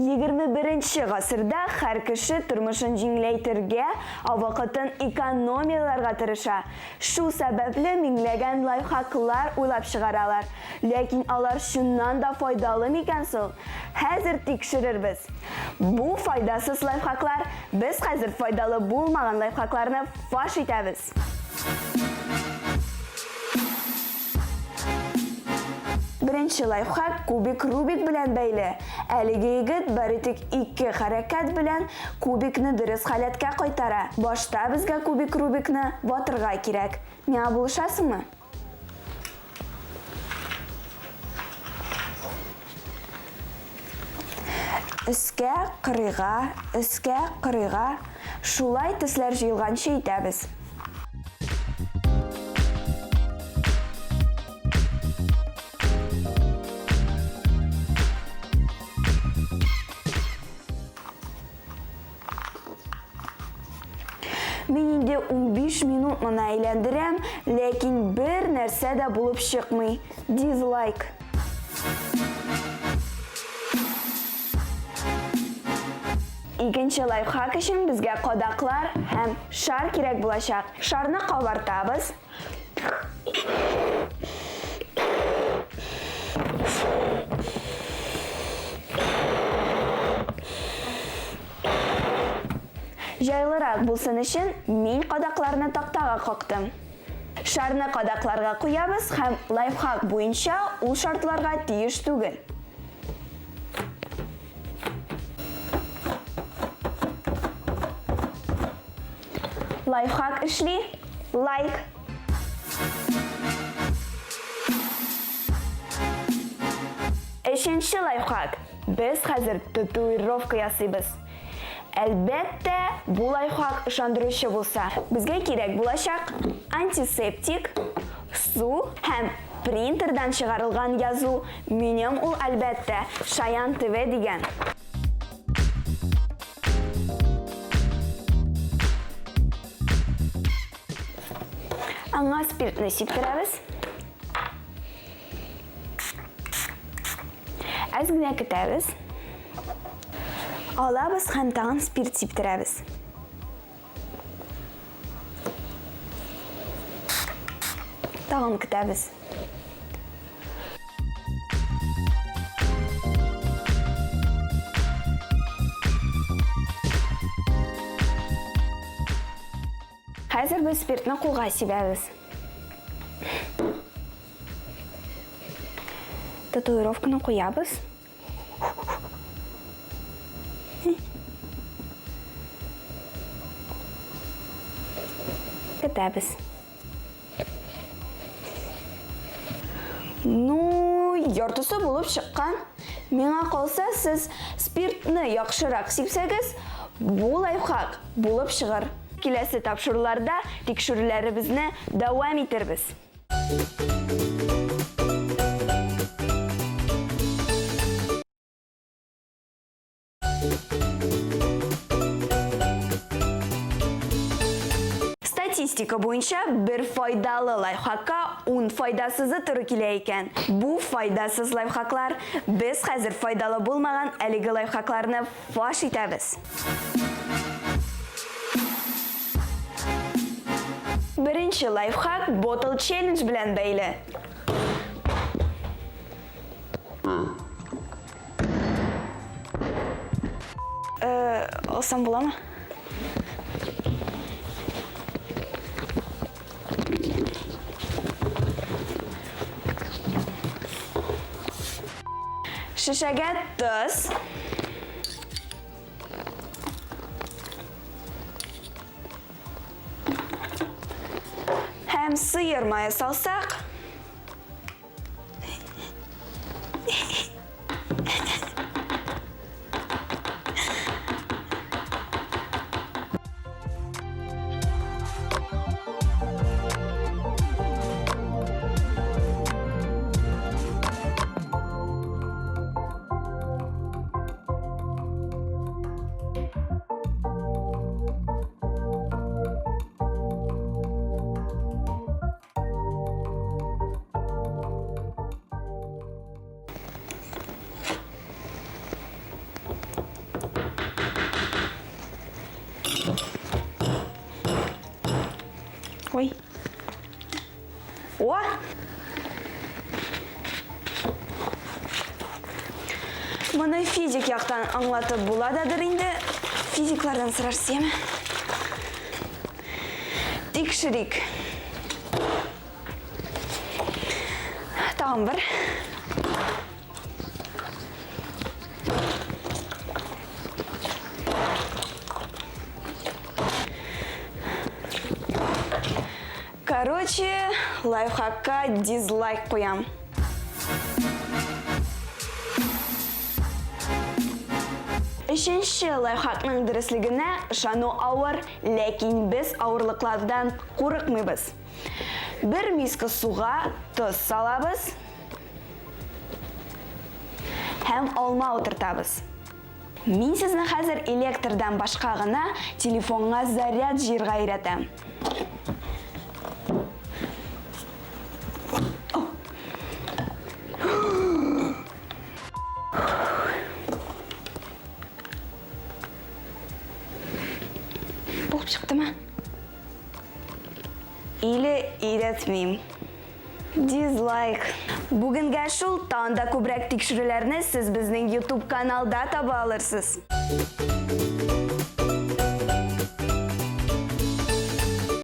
21 гасырда һәр кеше тормышын җиңеләйтергә, ә вакытын экономияләргә тырыша. Шул сәбәпле меңләгән лайфхаклар уйлап чыгаралар. Ләкин алар чыннан да файдалы микән соң? Хәзер тикшерербез. Бу файдасыз лайфхаклар, без хәзер файдалы булмаган лайфхакларны фаш итәбез. Беренче лайфхак кубик Рубик белән бәйле. Әлеге егет бары тик ике хәрәкәт белән кубикны дөрес халәткә кайтара. Башта безгә кубик Рубикны ватырга кирәк. Миңа булышасыңмы? Өскә, кырыйга, өскә, кырыйга. Шулай төсләр җыелганчы итәбез. Мин инде 15 минут моны әйләндерәм, ләкин бер нәрсә дә булып чыкмый. Дизлайк. Икенче лайфхак өчен безгә кадаклар һәм шар кирәк булачак. Шарны кабартабыз. Җайлырак булсын өчен мин кадакларны тактага кактым. Шарны кадакларга куябыз һәм лайфхак буенча ул шартларга тиеш түгел. Лайфхак эшли. Лайк. Өченче лайфхак. Без хәзер татуировка ясыйбыз. Әлбәттә, бу лайфхак ышандыручы булса. Безгә кирәк булачак антисептик, су һәм принтердан чыгарылган язу. Минем ул, әлбәттә, Шаян ТВ дигән. Аңа спиртны сиптерәбез. Әз генә көтәбез. Алабыз һәм тагын спирт сиптерәбез. Тагын көтәбез. Хәзер без спиртны кулга сибәбез. Татуировканы куябыз. Көтәбез. Ну, яртысы булып чыккан. Миңа калса, сез спиртны яхшырак сипсәгез, бу лайфхак булып чыгыр. Киләсе тапшыруларда тикшерүләребезне дәвам итербез. Статистика буенча бер файдалы лайфхакка ун файдасызы туры килә икән. Бу файдасыз лайфхаклар. Без хәзер файдалы булмаган әлеге лайфхакларны фаш итәбез. Беренче лайфхак Bottle Challenge белән бәйле. Алсам буламы? Шешәгә тоз. Һәм сыер мае салсак, Ой. О! Моны физик яктан аңлатып була дадыр инде. Физиклардан сорарсыз, яме? Тикшерик. Тагын бер. Короче, лайфхакка дизлайк куям. Өченче лайфхакның дөреслегенә ышану авыр, ләкин без авырлыклардан курыкмыйбыз. Бер миска суга тоз салабыз һәм алма утыртабыз. Мин сезне хәзер электрдан башка гына телефонга заряд җыярга өйрәтәм. Булып чыктымы? Или өйрәтмим. Дизлайк. Бүгенгә шул, тагын да күбрәк тикшерүләрне сез безнең YouTube каналда таба алырсыз.